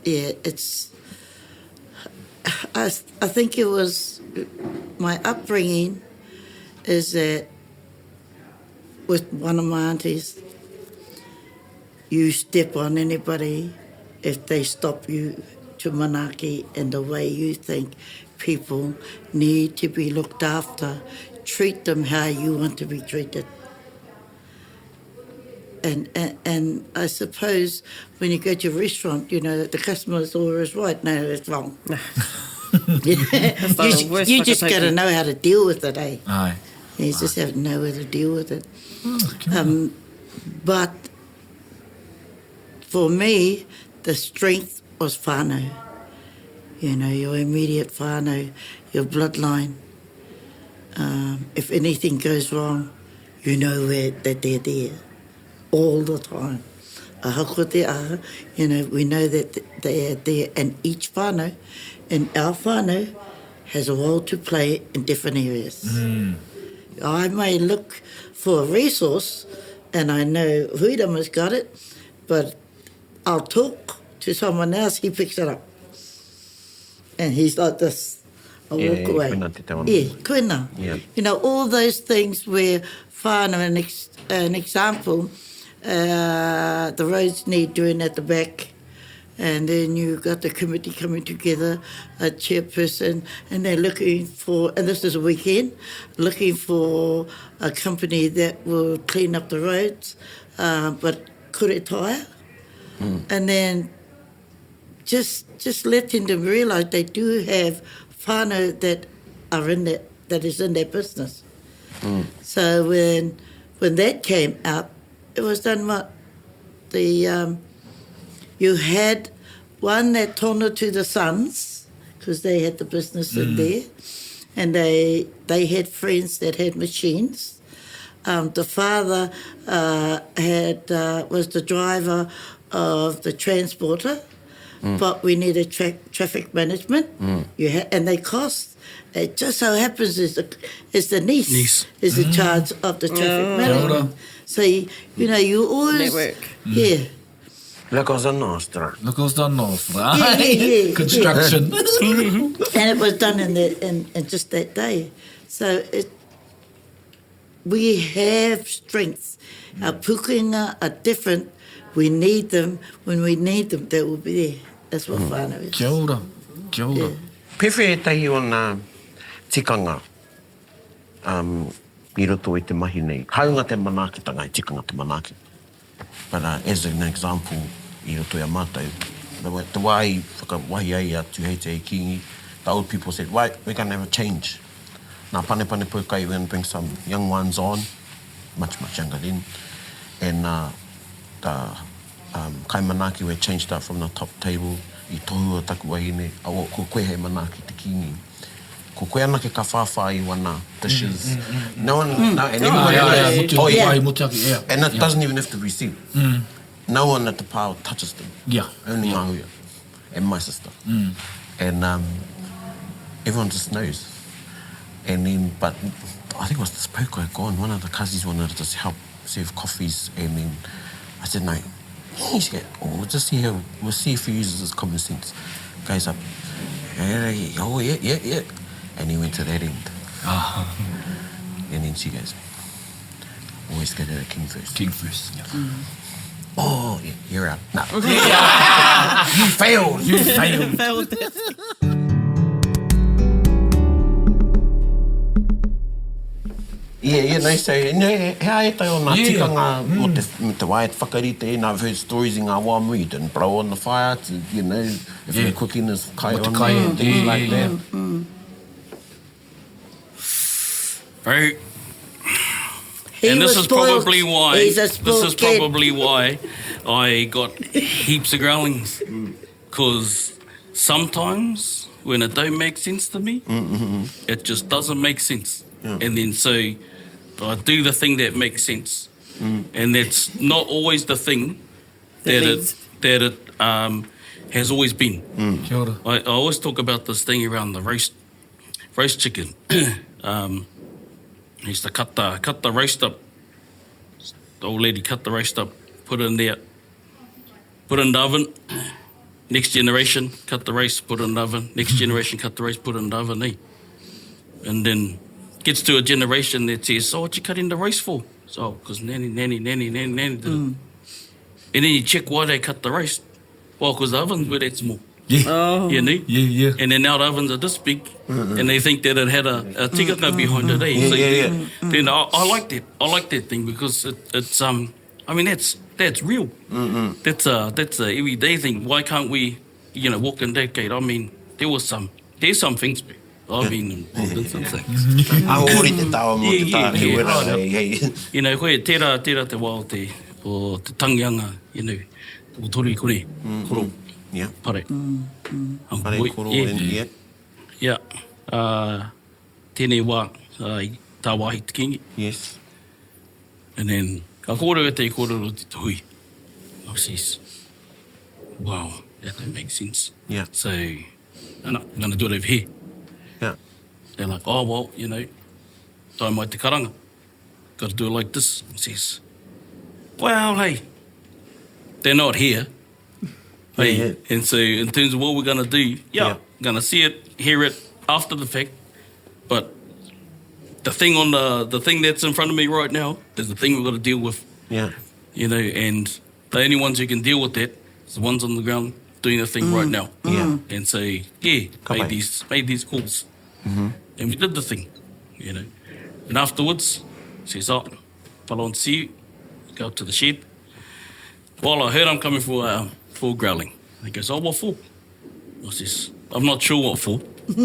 [SPEAKER 5] Yeah, it's, I, I think it was my upbringing is that with one of my aunties, you step on anybody if they stop you to manaaki in the way you think people need to be looked after. Treat them how you want to be treated. And, and, and I suppose when you go to a restaurant, you know that the customer is always right. No, that's wrong. you,
[SPEAKER 4] the worst
[SPEAKER 5] you just
[SPEAKER 4] fucking
[SPEAKER 5] got to know how to deal with it, eh?
[SPEAKER 3] Aye.
[SPEAKER 5] You just have to know how to deal with it.
[SPEAKER 3] Oh, kia ora.
[SPEAKER 5] Um, but for me, the strength was whānau. You know, your immediate whānau, your bloodline. Um, if anything goes wrong, you know where, that they're there all the time. Ahakoa te aha, you know, we know that they are there and each whānau, and our whānau has a role to play in different areas. I may look for a resource and I know Huirama's got it, but I'll talk to someone else, he picks it up. And he's like this. I
[SPEAKER 2] Yeah,
[SPEAKER 5] walk
[SPEAKER 2] yeah,
[SPEAKER 5] away.
[SPEAKER 2] koina te tawana.
[SPEAKER 5] Yeah, koina.
[SPEAKER 2] Yeah.
[SPEAKER 5] You know, all those things where whānau, an, ex, an example, uh, the roads need doing at the back, and then you got the committee coming together, a chairperson, and they're looking for, and this is a weekend, looking for a company that will clean up the roads, uh, but kore taea. And then just just letting them realise they do have whānau that are in that that is in their business. So when when that came up, it was done what the um, you had one that tono to the sons because they had the business in there, and they they had friends that had machines. Um, the father uh, had uh, was the driver of the transporter, but we needed tra- traffic management. You ha- and they cost. It just so happens is the is the niece,
[SPEAKER 6] Niece.
[SPEAKER 5] is in charge of the traffic management. So you, you know you always
[SPEAKER 4] Network.
[SPEAKER 5] Yeah.
[SPEAKER 2] La cosa nostra.
[SPEAKER 3] La cosa nostra.
[SPEAKER 5] Yeah, yeah, yeah,
[SPEAKER 3] Construction.
[SPEAKER 5] and it was done in the in, in just that day. So it we have strengths. Our pukenga are different. We need them. When we need them, they will be there. That's what whānau is.
[SPEAKER 3] Kia ora. Kia ora.
[SPEAKER 2] Pewhea ētahi o ngā tikanga um, i roto i te mahi nei? Hāunga te manaakitanga, he tikanga te manaaki. But uh, as an example, i roto i a mātou, the wa- te wā i whakawahi ai a Tūheitia i Kīngi, the old people said, right, we're going to have a change. Nā Panepane Poukai, we're going to bring some young ones on, much, much younger then. And uh, the um, kaimanaaki were changed out from the top table, i tohua taku wahine, oh, ko koe hei manaaki te Kīngi. Ko koe anake ka whāwhā i wana dishes. No one, no, and everybody
[SPEAKER 3] Yeah, yeah,
[SPEAKER 2] knows.
[SPEAKER 3] mutu,
[SPEAKER 2] Oh, yeah.
[SPEAKER 3] wahi motu ake, yeah.
[SPEAKER 2] And it doesn't even have to be seen. No one at the pile touches them.
[SPEAKER 3] Yeah.
[SPEAKER 2] Only Ngahuia and my sister. And um, everyone just knows. And then, but I think it was this poukai gone, one of the cousins wanted to just help serve coffees. And then I said, no, he's get, oh, we'll just see how, we'll see if he uses his common sense. Goes up, "Yeah, oh, yeah, yeah, yeah. And he went to that end. And then she goes, always go to the king first.
[SPEAKER 3] King first. Yeah.
[SPEAKER 2] Oh, yeah, you're out. No. you failed.
[SPEAKER 3] You failed.
[SPEAKER 4] Failed that.
[SPEAKER 2] Yeah, yeah, no, so, no, he aha ētahi o ngā
[SPEAKER 3] Yeah.
[SPEAKER 2] tikanga mm. o te, me te wā e whakarite, and I've heard stories in ngā wā mua, you didn't blow on the fire to, you know, if
[SPEAKER 3] Yeah.
[SPEAKER 2] you're cooking there's kai
[SPEAKER 3] Mo te
[SPEAKER 2] on
[SPEAKER 3] kai,
[SPEAKER 2] there and things
[SPEAKER 3] yeah,
[SPEAKER 2] like
[SPEAKER 3] yeah,
[SPEAKER 2] that.
[SPEAKER 6] Bro.
[SPEAKER 5] He
[SPEAKER 6] and this
[SPEAKER 5] was
[SPEAKER 6] is
[SPEAKER 5] spoiled.
[SPEAKER 6] probably why
[SPEAKER 5] He's a
[SPEAKER 6] this
[SPEAKER 5] spoiled
[SPEAKER 6] is
[SPEAKER 5] kid.
[SPEAKER 6] probably why I got heaps of growlings. Because sometimes when it don't make sense to me, it just doesn't make sense. And then so I do the thing that makes sense. And that's not always the thing
[SPEAKER 4] That
[SPEAKER 6] that, it
[SPEAKER 4] leads.
[SPEAKER 6] that it um, has always been.
[SPEAKER 3] Kia ora.
[SPEAKER 6] I, I always talk about this thing around the roast roast chicken. um, I used to cut the cut the roast up. The old lady cut the roast up, put it in there, put it in the oven. Next generation, cut the rice, put it in the oven. Next generation, cut the rice, put it in the oven, eh? And then gets to a generation that says, oh, what you cutting the rice for? So, because nanny, nanny, nanny, nanny, nanny did it. And then you check why they cut the rice. Well, because the ovens were that small.
[SPEAKER 3] Yeah.
[SPEAKER 4] Oh.
[SPEAKER 6] You know?
[SPEAKER 3] Yeah, yeah.
[SPEAKER 6] And then now the ovens are this big, and they think that it had a, a tikanga behind it. Eh?
[SPEAKER 2] Yeah,
[SPEAKER 6] so
[SPEAKER 2] yeah,
[SPEAKER 6] then, then I, I like that. I like that thing because it, it's um. I mean that's that's real. That's a that's a everyday thing. Why can't we, you know, walk in that gate? I mean, there was some there's some things. I've been involved in some things.
[SPEAKER 2] Aho ori te tawa mō te
[SPEAKER 6] Yeah, yeah,
[SPEAKER 2] taha ki
[SPEAKER 6] yeah.
[SPEAKER 2] wera, hei, hei.
[SPEAKER 6] You know, koe, tērā, tērā te wā o te, o te tangianga, you know, o toru i kore, koro,
[SPEAKER 2] Yeah.
[SPEAKER 6] pare. Mm.
[SPEAKER 2] Pare koro, and yeah.
[SPEAKER 6] Yeah. Uh, tēnei wā, uh, i tā wāhi te kingi.
[SPEAKER 2] Yes.
[SPEAKER 6] And then, ka kōrero e te kōrero te hui. I says, wow, that don't make sense.
[SPEAKER 2] Yeah.
[SPEAKER 6] So, no, no, I'm going to do it over here.
[SPEAKER 2] Yeah.
[SPEAKER 6] They're like, oh, well, you know, tae mai te karanga. Got to do it like this. I says, well, hey, they're not here. Hey,
[SPEAKER 2] Yeah, yeah.
[SPEAKER 6] And so in terms of what we're going to do, yeah,
[SPEAKER 2] Yeah.
[SPEAKER 6] going to see it, hear it after the fact. But the thing on the, the thing that's in front of me right now is the thing we've got to deal with,
[SPEAKER 2] Yeah.
[SPEAKER 6] you know, and the only ones who can deal with that is the ones on the ground doing the thing right now.
[SPEAKER 2] Yeah.
[SPEAKER 6] And so, yeah,
[SPEAKER 2] Ka
[SPEAKER 6] made
[SPEAKER 2] pai.
[SPEAKER 6] these, made these calls. And we did the thing, you know. And afterwards, says, oh, follow and see you. Go up to the shed. Well, I heard I'm coming for, uh, for growling. He goes, oh, what for? I says, I'm not sure what for.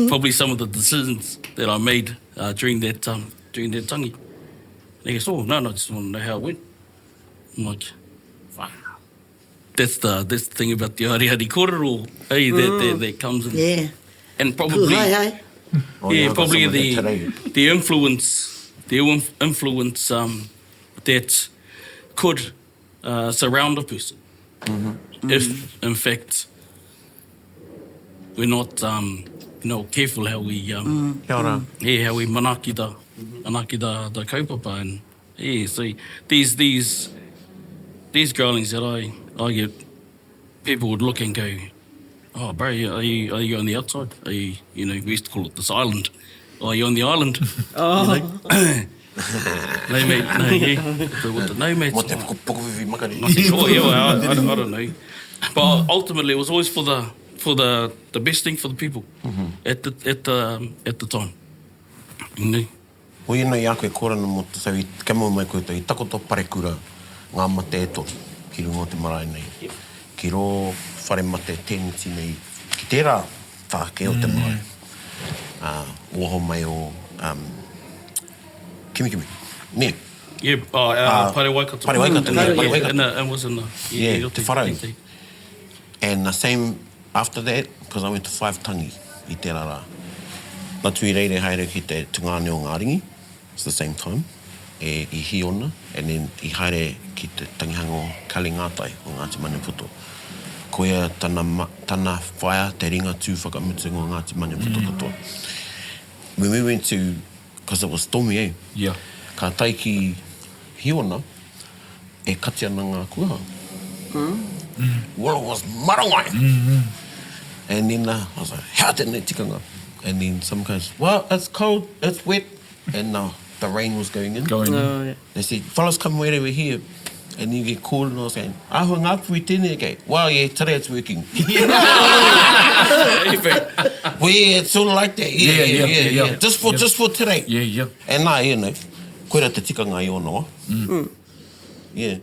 [SPEAKER 6] Probably some of the decisions that I made uh, during that um, during that tangi. And he goes, oh, no, no, I just want to know how it went. I'm like, wow. That's the, that's the thing about the Ari Kōrero, hey, that, that, that comes in.
[SPEAKER 5] Yeah.
[SPEAKER 6] And probably,
[SPEAKER 5] Hai hai.
[SPEAKER 2] Oh,
[SPEAKER 6] yeah,
[SPEAKER 2] I got
[SPEAKER 6] probably
[SPEAKER 2] some of that
[SPEAKER 6] the
[SPEAKER 2] today.
[SPEAKER 6] the influence, the influence um, that could uh, surround a person,
[SPEAKER 2] Mm-hmm.
[SPEAKER 6] if in fact we're not um, you know, careful how we um,
[SPEAKER 2] Kia ora.
[SPEAKER 6] yeah how we manaaki the manaaki the, the kaupapa and yeah so these these these growlings that I I get people would look and go oh bro are you are you on the outside are you you know we used to call it this island oh, are you on the island oh no mate no yeah with the, with the no mate
[SPEAKER 2] Mō te pokowiwi makari.
[SPEAKER 6] I said, oh, yeah, well, I, I, I don't know. But ultimately, it was always for the for the, the best thing for the people at the at the um, at the time. You know?
[SPEAKER 2] Hoi ana i a koe kōrana mō te tau i kia mau mai koutou i takoto parekura ngā mate e toru ki runga o te marae nei, ki rō whare mate tēneti nei, ki tērā tāke o te marae, ā, waho mai o um, Kimikimi, nē?
[SPEAKER 6] Yeah, oh, uh, Pare Waikato.
[SPEAKER 2] Pare Waikato, yeah, Pare
[SPEAKER 6] Yeah,
[SPEAKER 2] Waikato.
[SPEAKER 6] in the, it was in the,
[SPEAKER 2] Yeah,
[SPEAKER 6] yeah,
[SPEAKER 2] te wharau. And the same after that, because I went to five tangi i tērā rā. Nā tui reire haere ki te tungāne o Ngāringi, it's the same time, e, i Hiona, and then i haere ki te tangihanga o Kale Ngātai, o Ngāti Maniapoto. Koia tana, ma, tana whaea, te ringa tū whakamutunga o Ngāti Maniapoto katoa. When we went to, because it was stormy, eh?
[SPEAKER 3] Yeah.
[SPEAKER 2] Ka tae ki Hiona, e kati ana ngā kuaha. Well, it was marangai. And then uh, I was like, hea tēnei tikanga? And then some goes, well, it's cold, it's wet. And uh, the rain was going in.
[SPEAKER 3] Going in.
[SPEAKER 4] Oh, yeah.
[SPEAKER 2] They said, fellas, come wait over here. And you get called and I was saying, ahua ngā pui tēnei okay. Well, yeah, today it's working. well, yeah, it's sort of like that. Yeah, yeah, yeah. yeah, yeah, Just for, just for today.
[SPEAKER 3] Yeah, yeah.
[SPEAKER 2] And nā, you know, koira te tikanga i ona wa. Yeah,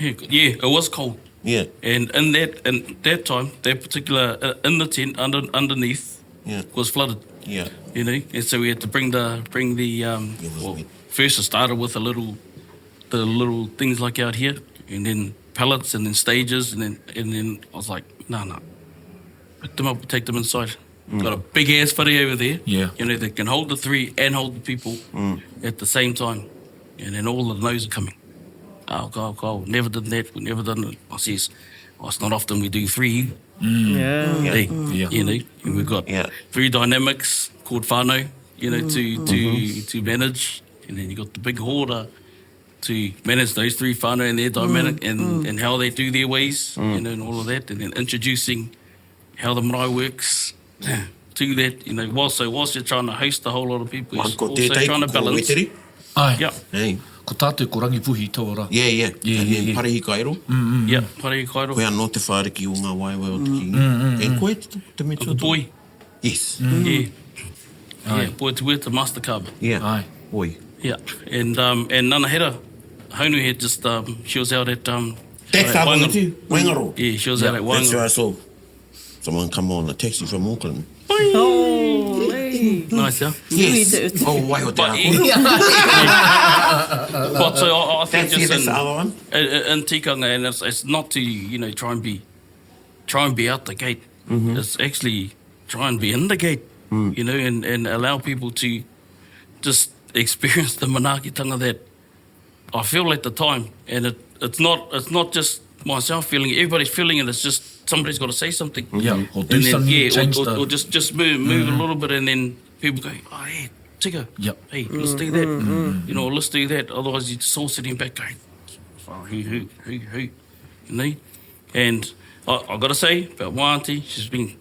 [SPEAKER 6] Yeah, yeah, it was cold.
[SPEAKER 2] yeah,
[SPEAKER 6] And in that in that time, that particular uh, in the tent under underneath
[SPEAKER 2] Yeah.
[SPEAKER 6] was flooded.
[SPEAKER 2] Yeah.
[SPEAKER 6] You know, and so we had to bring the bring the um, well, first it started with a little the little things like out here, and then pallets, and then stages, and then and then I was like, no, no, pick them up, take them inside. Mm. Got a big ass whare over there.
[SPEAKER 3] Yeah.
[SPEAKER 6] You know, that can hold the three and hold the people mm. at the same time. And then all the no's are coming. Oh, go, go. Never done that. We never done it. I says, oh, it's not often we do three.
[SPEAKER 4] Mm. Yeah.
[SPEAKER 6] Hey, mm. yeah. You know, and we've got
[SPEAKER 2] yeah.
[SPEAKER 6] three dynamics called whānau, you know, to, mm. to, mm-hmm. to manage. And then you got the big hoarder to manage those three whānau and their dynamic mm. and, mm. and how they do their ways, mm. you know, and all of that. And then introducing how the marae works to that, you know, whilst, so whilst you're trying to host a whole lot of people, you're also trying to balance.
[SPEAKER 3] Ai.
[SPEAKER 6] Yeah.
[SPEAKER 2] Hey.
[SPEAKER 3] Ko tātou ko Rangipuhi i taua rā.
[SPEAKER 2] Yeah, yeah.
[SPEAKER 3] Yeah,
[SPEAKER 2] and
[SPEAKER 3] yeah,
[SPEAKER 2] then
[SPEAKER 3] yeah.
[SPEAKER 2] Parehi Kairo.
[SPEAKER 3] Mm, mm,
[SPEAKER 6] yeah, Parehi Kairo.
[SPEAKER 2] Koe anō te whāriki o ngā waewae o te mm. Kīngi. Mm, mm, mm. E koe te, te me
[SPEAKER 6] tuatoru? Boy.
[SPEAKER 2] Yes.
[SPEAKER 6] Mm. Yeah. Ai. Yeah, boy te weta mastercard.
[SPEAKER 2] Yeah.
[SPEAKER 3] Ai.
[SPEAKER 2] Oi.
[SPEAKER 6] Yeah. And, um, and Nanahera, Haunu had just, um, she was out at... Um,
[SPEAKER 2] That's the one too. Waingaro.
[SPEAKER 6] Yeah, she was yeah. out at Waingaro.
[SPEAKER 2] That's where I saw someone come on a taxi from Auckland.
[SPEAKER 4] Holy.
[SPEAKER 6] Nice, yeah?
[SPEAKER 2] Yes. Oh, waiho te
[SPEAKER 6] But, but so I, I think
[SPEAKER 2] That's,
[SPEAKER 6] just
[SPEAKER 2] yeah, that's
[SPEAKER 6] in,
[SPEAKER 2] the other one.
[SPEAKER 6] in, in tikanga, and it's, it's not to, you know, try and be, try and be out the gate. Mm -hmm. It's actually try and be in the gate, mm. you know, and, and allow people to just experience the manaakitanga that I feel at the time. And it, it's not it's not just myself feeling it, everybody's feeling it. It's just somebody's got to say something.
[SPEAKER 3] Yeah, or do
[SPEAKER 6] and then,
[SPEAKER 3] something,
[SPEAKER 6] yeah,
[SPEAKER 3] change
[SPEAKER 6] or,
[SPEAKER 3] the...
[SPEAKER 6] or, or just, just move, move mm. a little bit, and then people go, oh, hey, Tika,
[SPEAKER 3] yep.
[SPEAKER 6] hey, let's do that. Mm. You know, let's do that. Otherwise, you're just all sitting back going, oh, who, who, who, who, you know? And I, I got to say, about my auntie, she's been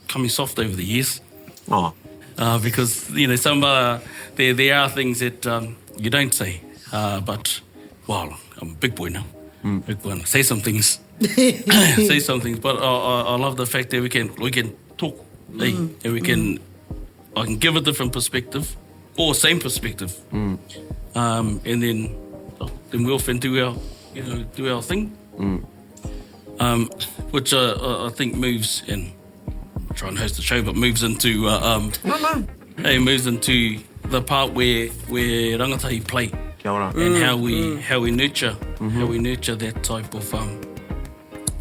[SPEAKER 6] coming soft over the years.
[SPEAKER 2] Oh.
[SPEAKER 6] Uh, because, you know, some, uh, there, there are things that um, you don't say. Uh, but, well, I'm a big boy now. Mm. Big boy now. Say some things. say some things. But I, I, I love the fact that we can, we can talk. Mm. Eh? And we can, I can give a different perspective or same perspective.
[SPEAKER 2] Mm.
[SPEAKER 6] Um, and then, then we often do our, you know, do our thing.
[SPEAKER 2] Mm.
[SPEAKER 6] Um, which uh, I think moves in, try and host the show, but moves into uh, um,
[SPEAKER 2] no, no.
[SPEAKER 6] Hey, moves into the part where where rangatahi play.
[SPEAKER 2] Kia ora.
[SPEAKER 6] And mm, how we mm. how we nurture mm -hmm. how we nurture that type of um,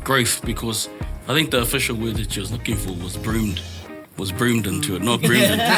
[SPEAKER 6] growth because I think the official word that she was looking for was broomed was broomed into it, not groomed into it.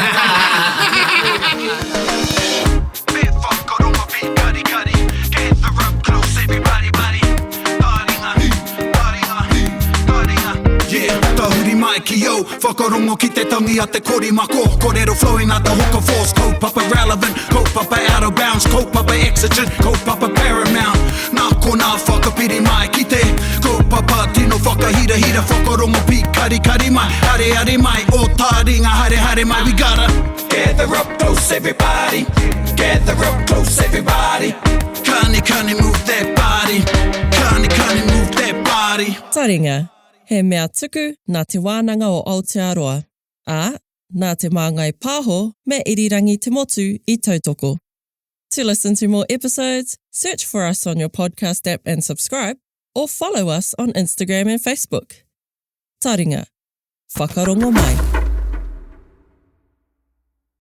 [SPEAKER 1] Tahuri mai ki au, whakarongo ki te tangi a te korimako Korero flowing like the hook of force, kaupapa relevant, kaupapa out of bounds, kaupapa exigent, kaupapa paramount Nā konā whakapiri mai ki te kaupapa tino whakahirahira Whakarongo pīkarikari mai, areare mai, o tāringa haere haere mai We gotta gather up close everybody, gather up close everybody Kani kani move that body, kani kani move that body
[SPEAKER 4] Taringa, he mea tuku nā Te Wānanga o Aotearoa, ā, nā Te Māngai Pāho me Irirangi Te Motu i tautoko. To listen to more episodes, search for us on your podcast app and subscribe, or follow us on Instagram and Facebook. Taringa. Whakarongo mai.